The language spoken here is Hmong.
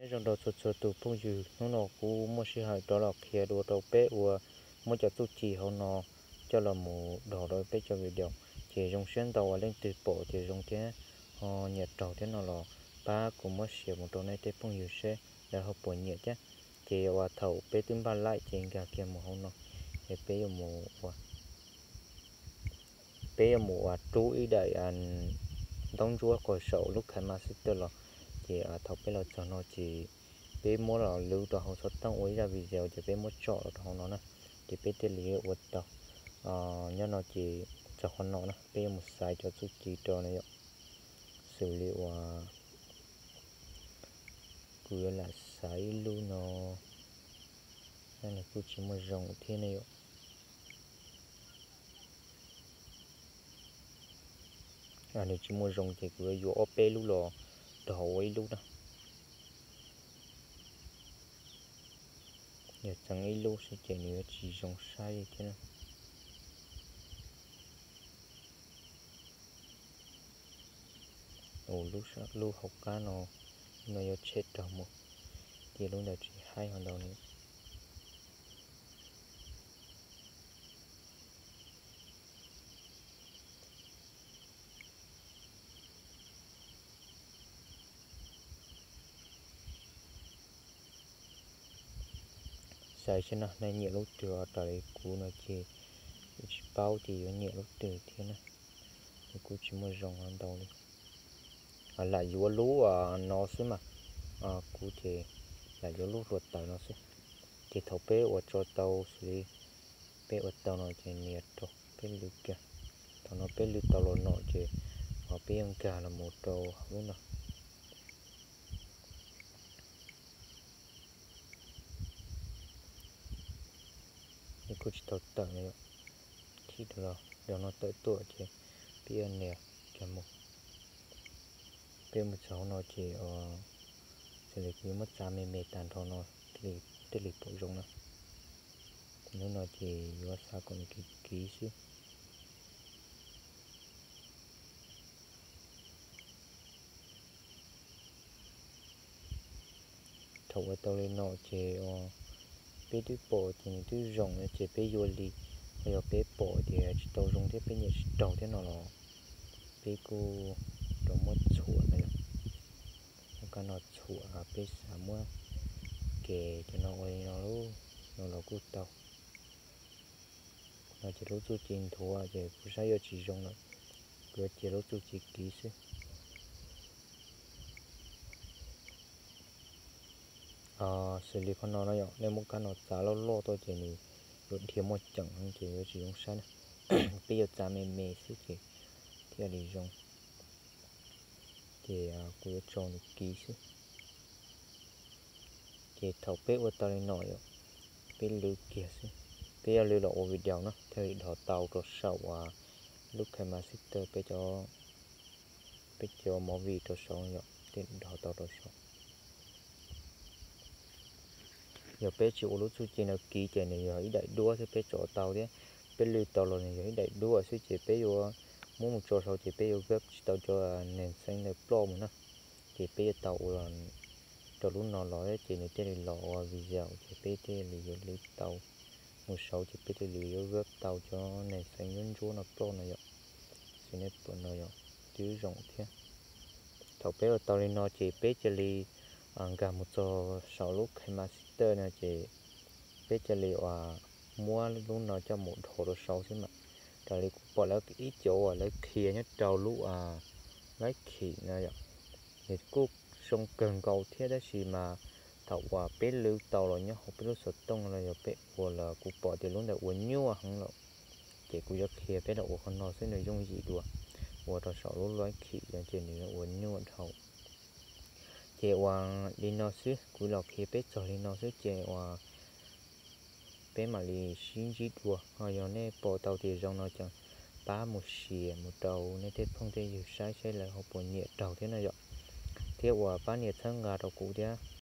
Nyob zoo rau txhua txhua tus phooj ywg, hnub no kuv muaj sij hawm rov los qhia dua rau peb uas muab cov txuj ci hauv no coj los mus dhos rau peb cov video. Ces zoo siab ntau uas leej twg pom tias zoo thiab ho nyiam raug thiab no los pab kuv muab share mus rau nej tej phooj ywg seb lawv ho puas nyiam thiab. Ces uas thaum peb twb npaj laim ces nkag kiag mus hauv no, es peb yuav mus ua peb yuav mus ua rub ib daim ntaub ntsuab qhov saum lub KineMaster los. Ces thaum peb los txog no ces peb muab los lwv rau hauv xov tooj ua ib zaj video ces peb muab tsom los rau hauv no na. Ces peb thiaj li ua tau. Nyob no ces txog qhov no na peb yuav mus xaiv cov txuj ci rau na yom. Xws li uas kuv yuav lam xaiv ib lub no, nws kuj tsis muaj zoo thiab ne yom. Nws tsis muaj zoo ces kuv yuav yuav ob peb lub los dhos ua ib lub na. Yog txeev ib lub xwb ces nws yuav tsis zoo saib li thiab na. Ua lub hauv qab no, lub no yuav tshem raug mus, ces lub ntawd tsis haib ho ntau li. Xaiv saib no nej nyiam lub twg, raws li kuv no ces kuv tsis paub tias yuav nyiam lub twg thiab na. Nws kuj tsis muaj zoo ntau li. Lam yuav lub no xwb mas, kuv ces lam yuav lub hluav taws no xwb. Ces thaum peb ua tso tau xws li peb ua tau no ces nias rau peb lwv kiag. Thaum no peb lwv tau los no ces peb yuav nkag los mus rau hauv lub no. Nws kuj tsis tau tawm no yom. Thim rau los yog no tawm tuaj ces peb yuav nias kiag mus. Peb mus txog hauv no ces xws li kuv yuav muab txav me me tag nrho no thiaj li pom zoo na. Lub no ces yuav xav kom nws kiv kiv xwb. Thaum ua tau li no ces peb twb pom tias nws twb zoo no ces peb yuav li, ho yog peb pom tias tsis tau zoo thiab peb nyiam tsis raug thiab no los peb kuj rov muab txhuam no yom. Muab kab no txhuam, peb xav muab ke cov no ua li no lub no los kuj tau. No ces lub txuj ci nthuav ces kuv saib yuav tsis zoo lawm, kuv yuav cia lub txuj ci kiv xwb. Xws li qhov no no yom, nej muab kab no txav loj loj tuaj ces nws yuav dhia muaj ceem ces yuav tsis zoo saib na. Peb yuav txav me me xwb ces thiaj li zoo. Ces kuv yuav tso nws kiv xwb. Ces thaum peb ua tau li no yom, peb lwv kiag xwb. Peb yuav lwv los ua video no thiaj li dhos tau rau saum lub KineMaster peb cov, peb cov movie rau saud yom, thiaj dhos tau rau saud. Yog peb tsis ua lub txuj ci no kiv ces nws yog ib daim duab thiab peb tso tau thiab, peb lwv tau los nws yog ib daim duab xwb ces peb yuav muab mus tso saud ces peb yuav vab tsis tau cov neeg xeev ntawd ploj mus na. Ces peb yuav tau ua rau lub no los ces nws thiaj li los ua video ces peb thiaj li yuav lwv tau mus saud ces peb thiaj li yuav vab tau cov neeg xeev ntsuab ntsuab no ploj no yom. Xws nej pom no yom, twb zoo thiab. Thaum peb ua tau li no ces peb cia li nkag mus txog saum lub KineMaster no ces peb cia li uas muab lub no coj mus dhos rau saud xwb mas. Raws li kuv pom lawv ib co uas lawv qhia nyob rau lub Lightroom no yom, nws kuj zoo kawg nkaus thiab tab sis mas thaum uas peb lwv tau los nyob hauv peb lub xov tooj los yog peb ua los kuv pom tias lub ntawd ua nyuaj heev lawm. Ces kuv yuav qhia peb los ua qhov no xwb nws yooj yim dua, ua rau saum lub Lightroom no ces nws yuav ua nyuaj dhau. Ces ua li no xwb, kuv los qhia peb txog li no xwb ces ua peb mam li sib ntsib dua. Ho yog nej pom tau tias zoo no ces pab mus share mus rau nej tej phooj tej ywg saib saib lawv ho puas nyiam raug thiab no yom. Thiab uas pab nias txhawb nqa rau kuv thiab,